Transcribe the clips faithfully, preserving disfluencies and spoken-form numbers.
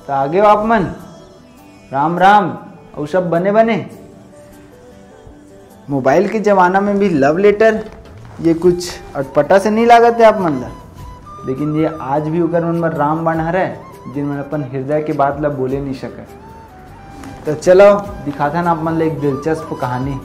तो आगे हो आप मन? राम राम। और सब बने बने? मोबाइल के जमाना में भी लव लेटर, ये कुछ अटपटा से नहीं लागत है आप मन ला? लेकिन ये आज भी ओकर मन बर रामबाण हरय, जिन मन अपन हृदय के बात ला बोले नहीं सकय। तो चलो, दिखाथन आप मन ला एक दिलचस्प कहानी।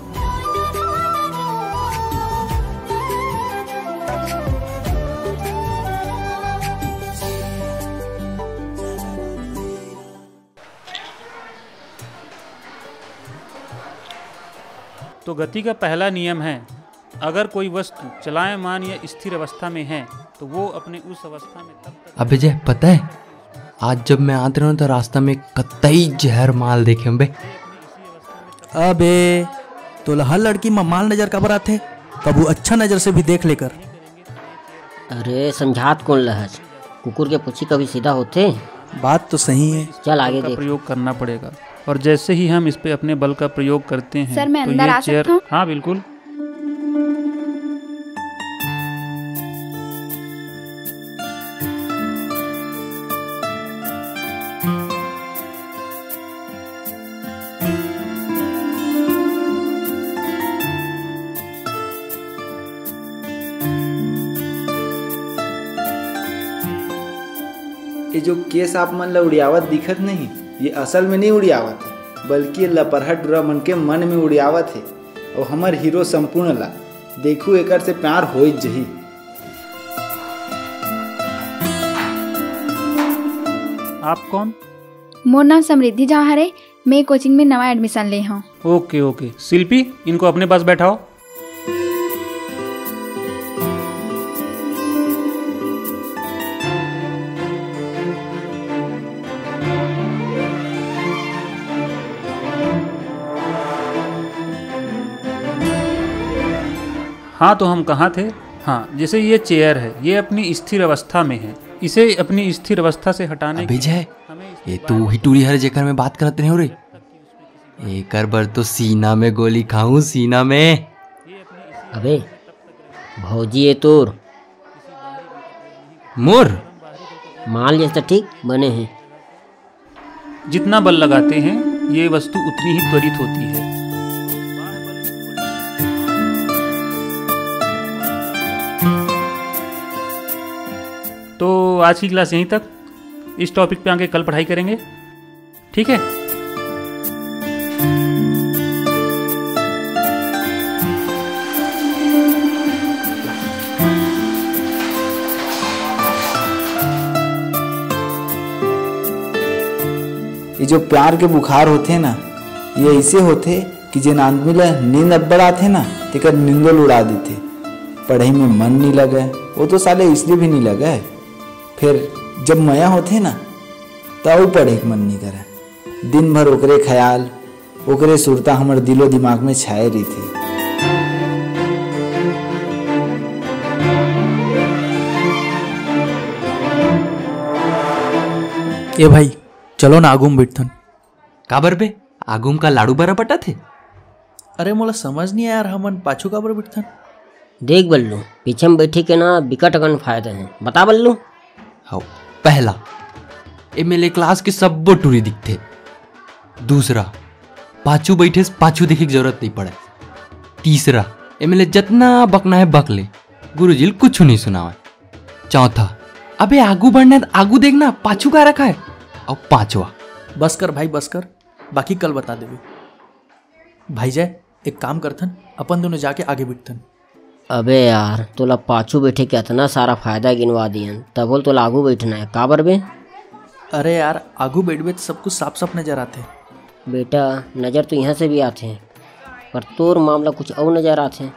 तो गति का पहला नियम है, अगर कोई वस्तु चलायमान या स्थिर अवस्था में है, तो वो अपने उस अवस्था में तब तक अबे जय, पता है, आज जब मैं आत रहा हूँ तो रास्ता में कतई जहर माल देखे हूँ बे। अबे, तोला हर लड़की में माल नजर काबर आथे? कभू अच्छा नजर से भी देख लेकर। अरे, समझात कौन लहज? कुकुर के पूछी कभी सीधा होथे? बात तो सही है। चल, आगे का देख। प्रयोग करना पड़ेगा। और जैसे ही हम इस पे अपने बल का प्रयोग करते हैं, सर, मैं तो अंदर ये आ चेयर सकता हूँ? हाँ, बिल्कुल। ये जो केस आप मन ल उड़ियावत दिखत नहीं, ये असल में नहीं उड़ियावत है, बल्कि ये लपरहा टूरा मन के मन में उड़ियावत है। और हमर हीरो संपूर्ण ला देखू, एकर से प्यार होई जही। आप कौन? मोर नाम समृद्धि झा हरे। मैं कोचिंग में नवा एडमिशन ले हूँ। ओके, ओके। शिल्पी, इनको अपने पास बैठाओ। हाँ, तो हम कहाँ थे? हाँ, जैसे ये चेयर है, ये अपनी स्थिर अवस्था में है, इसे अपनी स्थिर अवस्था से हटाने अबे के जय, हमें इसके ये तो बारे वही टूरी हर जेकर मैं बात करत रहे हूँ रे। एकर बर तो सीना में गोली खाऊं, सीना में। अबे भौजी, ये तोर मोर माल जैसा ठीक बने हैं। जितना बल लगाते हैं, ये वस्तु उतनी ही त्वरित होती है। तो आज की क्लास यहीं तक। इस टॉपिक पे आगे कल पढ़ाई करेंगे। ठीक है। ये जो प्यार के बुखार होथे ना, ये ऐसे होथे कि जेन आदमी ला नींद अब्बड़ आथे ना, तेकर नींदो ल उड़ा देथे। पढ़ाई में मन नहीं लगे, वो तो साले इसलिए भी नहीं लगे। फिर जब मया होथे ना, त अउ पढ़े के मन नहीं करे। दिन भर ओकरे ख्याल, ओकरे सुरता हमर दिलो दिमाग में छाए रहिथे। ए भाई, चलो ना आगू में बैठथन। काबर बे, आगू में का लाड़ू बरा बटा थे? अरे मोला समझ नहीं आया यार, हमन पाछू काबर बैठथन? देख बल्लू, पीछे में बैठे के ना बिकट अकन फायदा है। बता बल्लू। हव, पहला, एमएलए क्लास के सब्बो टूरी दिखथे। दूसरा, पाछू बैठे से पाछू देखे के जरूरत नहीं पड़े। तीसरा, एमएलए जतना बकना है बक ले, गुरुजी ल कुछ नहीं सुनावे। चौथा, अबे आगू बढ़ना है तो आगू देखना, पाछू का रखा है। और पांचवा, बस कर भाई, बस कर, बाकी कल बता देबे। भाई जय, एक काम करथन, अपन दोनों जाके आगे बैठथन। अबे यार, तोला पाछू बैठे के अतना सारा फायदा गिनवा दियन, तभो ले तोला आगू बैठना है, काबर बे? अरे यार, आगू बैठबे तो सब कुछ साफ साफ नजर आथे। बेटा, नजर तो यहाँ से भी आथे, पर तोर मामला कुछ अउ नजर आथे।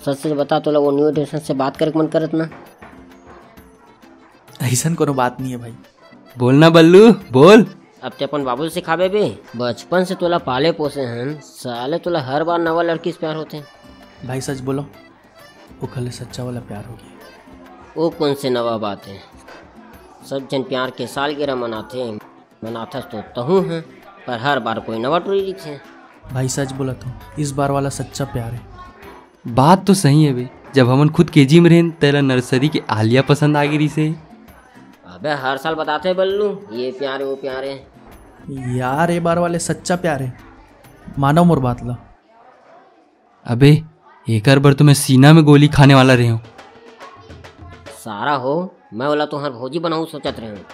सच सच बता, तोला वो न्यू एडमिशन से बात करे के मन करत ना? ऐसन कोनो बात नहीं है भाई। बोलना बल्लू, बोल। अब ते अपन बाबू से सिखाबे बे, बचपन से तोला पाले पोसे हन, साले तोला हर बार नवा लड़की से प्यार होथे। भाई सच बोलो, ओकर ले सच्चा वाला प्यार हो गया। ओ कौन से नवा बात है, सब जन प्यार के सालगिरह मनाथे, मनाथस तो तहूँ है, पर हर बार कोई नवा टूरी दिखे। भाई सच बोला तो, इस बार वाला सच्चा प्यार है। बात तो सही है बे, जब हमन खुद केजी में रहेन, तेला नर्सरी के आलिया पसंद आ गई रहिसे। अब बे, हर साल बताथे बल्लू, ये प्यार है, वो प्यार है। यार, ये बार वाले सच्चा प्यार है, मानो मोर बात ला। अबे, एकर बर तो मैं सीना में गोली खाने वाला रहे हूँ। सारा हो, मैं वाला तुहार भौजी बनाऊ सोचत रहे हूँ।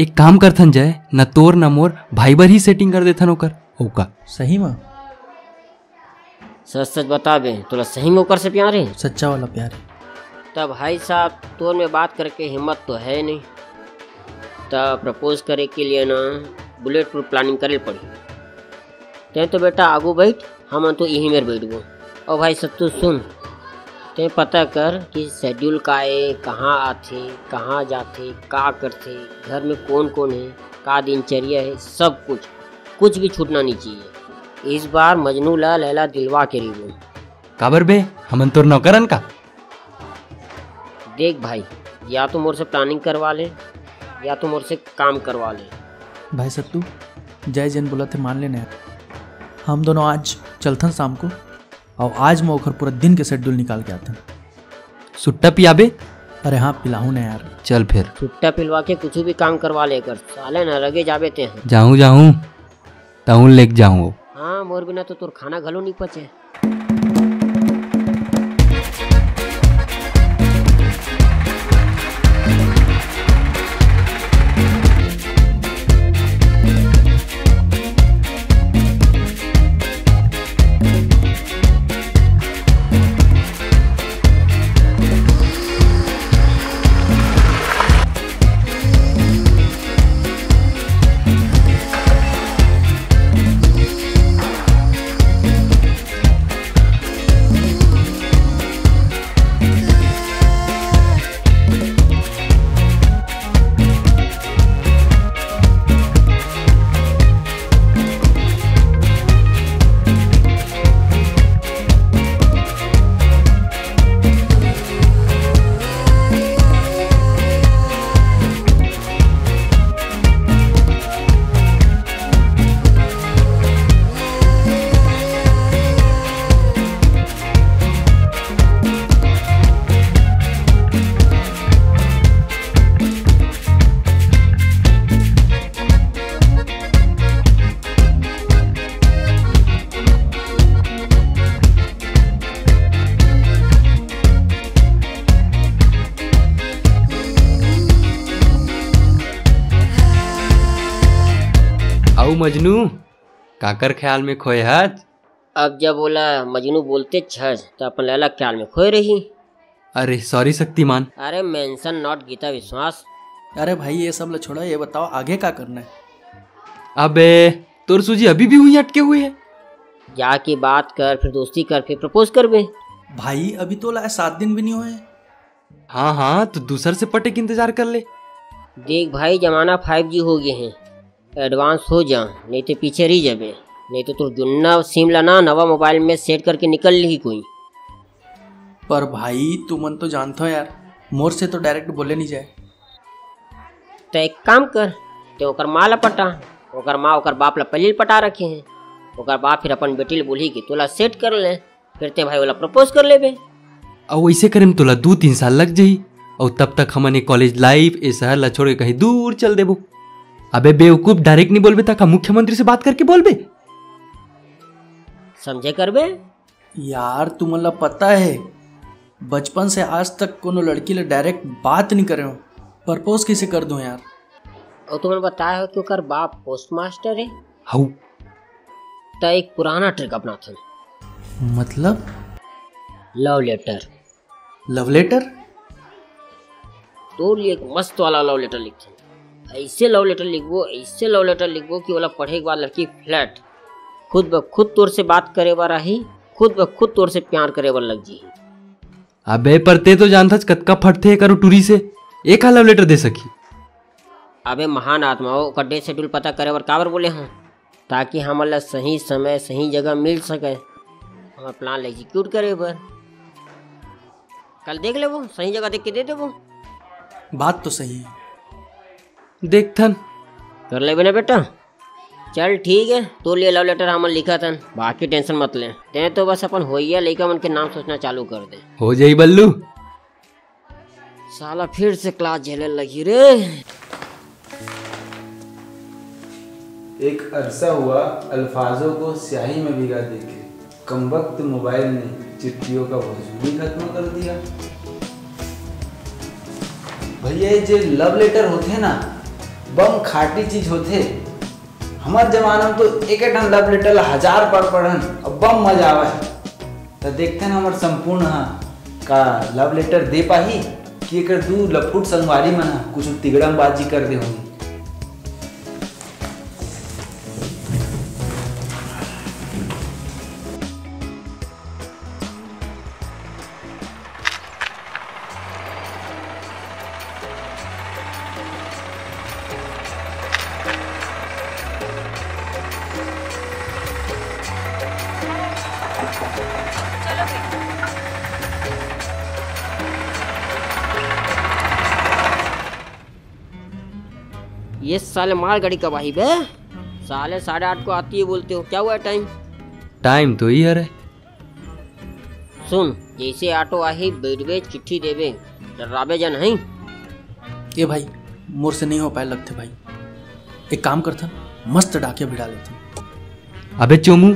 एक काम करथन जय, न तोर न मोर भाई बर ही सेटिंग कर देथन ओकर। ओका सही में? सच सच बता बे, तोला सही में ओकर से प्यार है? सच्चा वाला प्यार है। तब भाई साहब, तोर में बात करके हिम्मत तो है नहीं, तब प्रपोज करे के लिए ना बुलेट प्रूफ प्लानिंग करे पड़ी। ते तो बेटा आगू बैठ, हमन तो यहीं मेर बैठबो। और भाई सत्तू सुन, ते पता कर कि शेड्यूल का है, कहाँ आथे, कहाँ जाथे, का करथे, घर में कौन कौन है, का दिनचर्या है, सब कुछ, कुछ भी छूटना नहीं चाहिए। इस बार मजनू ला लैला दिलवा के रहिबो। काबर बे, हमन तोर नौकरन का? देख भाई, या तो मोर से प्लानिंग करवा ले, या तो मोर से काम करवा ले। भाई सत्तू, जय जेन बोलत हे मान लेने। हम दोनों आज चलथन शाम को, और आज मैं ओखर पूरा दिन के शेड्यूल निकाल के आथन। सुट्टा पियाबे? अरे हाँ, पिलाहूँ ना यार। चल फिर। सुट्टा पिलवा के कुछ भी काम करवा लेकर, साले न रगे जाबे ते हैं। जाहूँ, जाहूँ। तहूँ लेके जाहूँ। हाँ, मोर बिना तो तोर खाना घलो नहीं पचे। अउ मजनू, काकर ख्याल में खोए हच? अब जब ओला मजनू बोलते छस, त अपन लैला ख्याल में खोए रही। अरे, सॉरी शक्तिमान। अरे, मेंशन नॉट गीता विश्वास। अरे भाई, ये सब ल छोड़ा, ये बताओ आगे का करना है? अबे, तोर सूजी अभी भी वहीं अटके हुए है। जाके बात कर, फिर दोस्ती कर, फिर प्रपोज करबे। भाई, अभी तो लाए सात दिन भी नहीं हुए हैं। हाँ, हाँ, तो दूसर से पटे के इंतजार कर ले। देख भाई, जमाना फाइव जी हो गए हैं, एडवांस हो जा, नहीं तो पीछे रह जाबे, नहीं तो तोर जुन्ना सिम ला ना नवा मोबाइल में सेट करके निकल ली कोई। पर भाई, तुमन तो जानत हो यार, मोर से तो डायरेक्ट बोले नहीं जाए। तो एक काम कर, ते ओकर माँ ला पटा, ओकर माँ ओकर बाप ला पहले पटा रखे हैं, ओकर बाप फिर अपन बेटी ला बोली कि तोला सेट कर ले, फिर ते भाई ओला प्रपोज कर लेबे। अउ वैसे करे में तोला दू तीन साल लग जाही, अउ तब तक हमन ये कॉलेज लाइफ, ये शहर ला छोड़ के कहीं दूर चल देबो। अबे बेवकूफ, डायरेक्ट नहीं बोलबे, त का मुख्यमंत्री से बात करके बोलबे? समझे करबे? यार, तुमन ला पता है, बचपन से आज तक कोनो लड़की ले डायरेक्ट बात नहीं करे हो, प्रपोज कैसे कर दूं यार? और तुमन बताए हो कि ओकर बाप पोस्टमास्टर है। हऊ। त एक पुराना ट्रिक अपनाथन। मतलब? लव लेटर। लव लेटर? तोर लिए एक मस्त वाला लव लेटर लिखथन। ऐसे लव लेटर लिखबो, ऐसे लव लेटर लिखबो कि ओला पढ़े के बाद लड़की फ्लैट, खुद ब खुद तोर से बात करे बर आही, खुद ब खुद तोर से प्यार करे बर लग जाही। अबे पर ते तो जानथस कतका फटथे एकर टूरी से, एक लव लेटर दे सकही। अबे महान आत्मा हो, ओकर डेथ शेड्यूल पता करे बर काबर बोले हंव? ताकि हमन ला सही समय सही जगह मिल सके हमर प्लान ला एग्जीक्यूट करे बर। कल देख लेबो, सही जगह देख के दे देबो। बात तो सही है। देखथन। कर लेबे ना बेटा। चल ठीक है, तोर लिए लव लेटर हमन लिखत हन, बाकी टेंशन मत ले। तें तो बस अपन होइया लइका मन के नाम सोचना चालू कर दे। हो जाई बल्लू। साला फिर से क्लास झेले लगी रे। एक अरसा हुआ अल्फाजों को स्याही में भिगा देखे, कमबख्त मोबाइल ने चिट्ठियों का हुजूम ही खत्म कर दिया। भैया, ये जे लव लेटर होथे ना, बम खाटी चीज होथे। हमर जमाना में तो एक ठन लव लेटर ला हजार बार पढ़न, अब बम मजा आवे। त देखते हैं हमर संपूर्ण हा का लव लेटर दे पाही कि एकर दू लफुट संगवारी मन हा कुछ तिगड़मबाजी कर दे होही। ये साले मालगाड़ी कब आही बे? साले साढ़े आठ को आती है बोलते हो, क्या हुआ है टाइम? टाइम तो ही हरे। सुन, जैसे ऑटो आही, बैठबे, चिट्ठी देबे, डर्राबे जन हई। ए भाई, मोर से नहीं हो पाए लगथे भाई। एक काम करथन, मस्त डाकिया भिड़ा लेथन। अबे चोमू,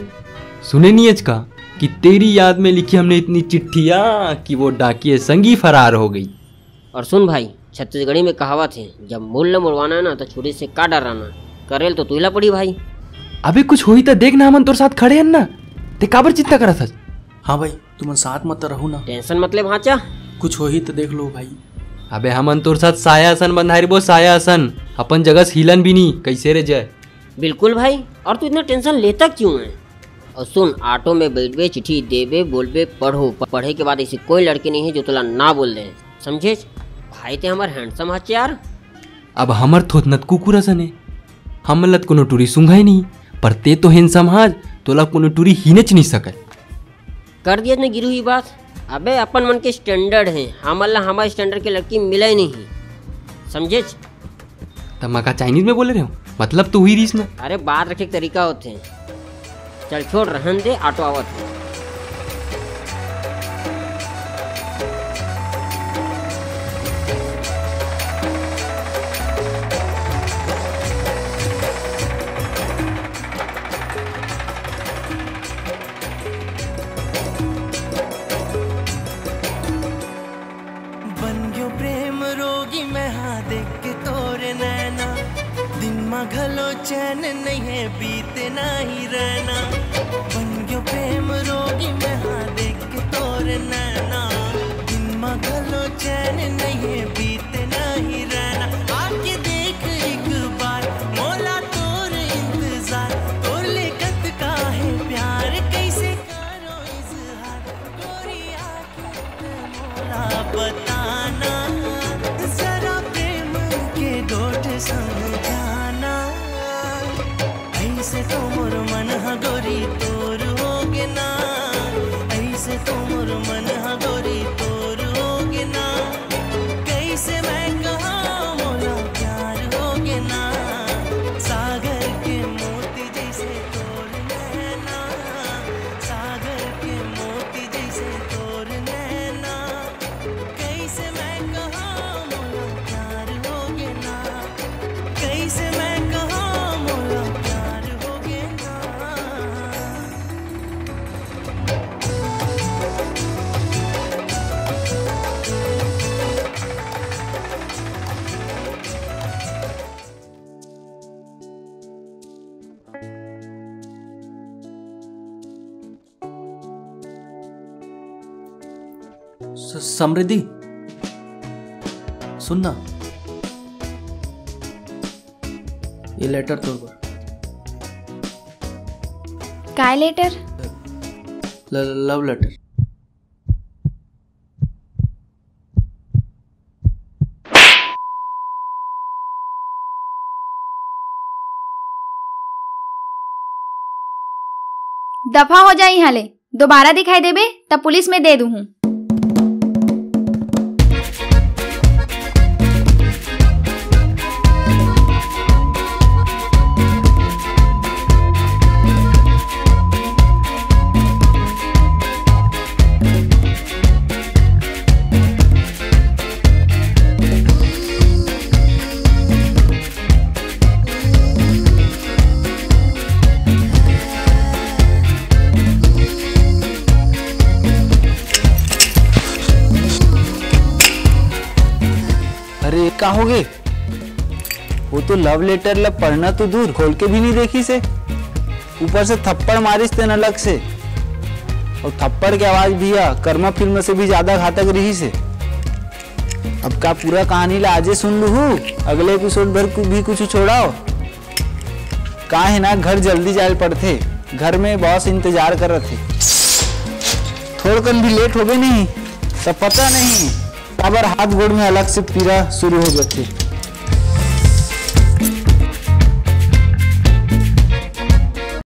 सुने नहीं आज का कि तेरी याद में लिखी हमने इतनी चिट्ठियां कि वो डाकिए संगी फरार हो गई। और सुन भाई, छत्तीसगढ़ी में कहावत है, जब मूल ल मुड़वाना है ना, तो छुरी से का डराना, करेल तो तुहिला पड़ी भाई। अबे कुछ होही त देख ना, हमन तोर साथ खड़े हन ना, ते काबर चिंता करत हस? हाँ भाई, तुमन साथ मत रहू ना। टेंशन मत ले भांचा। कुछ होही त देख लो भाई। अबे हमन तोर साथ साया असन बंधाए रहिबो, साया असन। अपन जगह से हिलन भी नहीं, कैसे रे जय? बिल्कुल भाई, और तू इतना टेंशन लेता क्यों है? और सुन, ऑटो में बैठबे, चिट्ठी देबे, बोलबे, पढ़ो। प-, पढ़े के बाद ऐसी कोई लड़की नहीं है जो तोला ना बोल दे, समझे? भाई ते हमर हैंडसम हच यार। अब हमर थोथनत कुकुर असन है, हमन ल त कोनो टूरी सूंघाय नहीं, पर ते तो handsome हस, तोला कोनो टूरी हिनेच नहीं सकय। कर दिया ने गिरू ही बात। अबे अपन मन के स्टैंडर्ड है, हमन ला हमर स्टैंडर्ड के लड़की मिले नहीं, समझेच? त मैं का चाइनीज में बोले रहे हूँ? मतलब तो हुई रहीस ना। अरे बात रखे के तरीका होथे। चल छोड़, रहन दे, ऑटो आवत है। बन गयो प्रेम रोगी मैं, हाँ देख के तोरे नैना। दिन मा घलो चैन नहीं है, बीते नहीं रहना। बन गयो प्रेम रोगी मैं, हाँ देख के तोरे नैना। दिन मा घलो चैन नहीं है, बीते नहीं रहना। आके देख एक बार, मोला तोर इंतजार। तोर ले कतका है प्यार, कैसे करो इजहार। गोरी आँखों से मोला बताना, जरा प्रेम के डोट समझाना। ऐसे तो मोर मन ह गोरी तोर होगे ना, ऐसे तो मोर मन ह गोरी तोर होगे ना। कैसे मैं कहाँ मोला प्यार होगे ना। सागर के मोती जैसे तोर नैना, सागर के मोती जैसे तोर नैना। कैसे मैं कहाँ मोला प्यार होगे ना, कैसे मैं कहाँ मोला प्यार होगे ना। स-, समृद्धि, सुन ना, ये लेटर तोर बर। काय लेटर? ल-, लव लेटर। दफा हो जा इहाँ ले, दोबारा दिखाई देबे त पुलिस में दे दूहूँ। का होगे? वो तो लव लेटर ला पढ़ना तो दूर, खोल के भी नहीं देखिस हे। ऊपर से थप्पड़ मारिस तेन अलग से। अउ थप्पड़ के आवाज भैया कर्मा फिल्म से भी ज्यादा घातक रहिस हे। अब का पूरा कहानी ला आजे सुन लूहू? अगले एपिसोड भर कु-, भी कुछ छोड़ाओ। का हे ना, घर जल्दी जाए ल पड़थे, घर में बॉस इंतजार करत हे। थोड़कन भी लेट होबे नहीं त पता नहीं काबर हाथ गोड़ में अलग से पीरा शुरू हो जाथे।